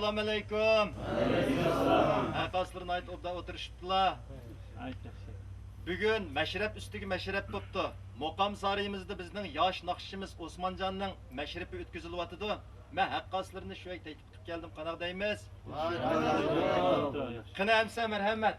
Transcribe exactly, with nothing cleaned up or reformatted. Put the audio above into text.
ئەسسالامۇ ئەلەيكۇم. ھەققاسلىرى ناھايىتى ئوبدان ئولتۇرۇشۇپتىلا. بۈگۈن مەشرەپ ئۈستىگە مەشرەپ بوپتۇ. مۇقام سارىيىمىزدا بىزنىڭ ياش ناخشىچىمىز ئوسمانجاننىڭ مەشرىپى ئۆتكۈزۈلۈۋاتىدۇ. مەن ھەققاسلىرىنى شۇ يەرگە تەكلىپ قىلىپ كەلدىم، قانداق دەيمىز؟ قېنى ئەمسە مەرھەمەت.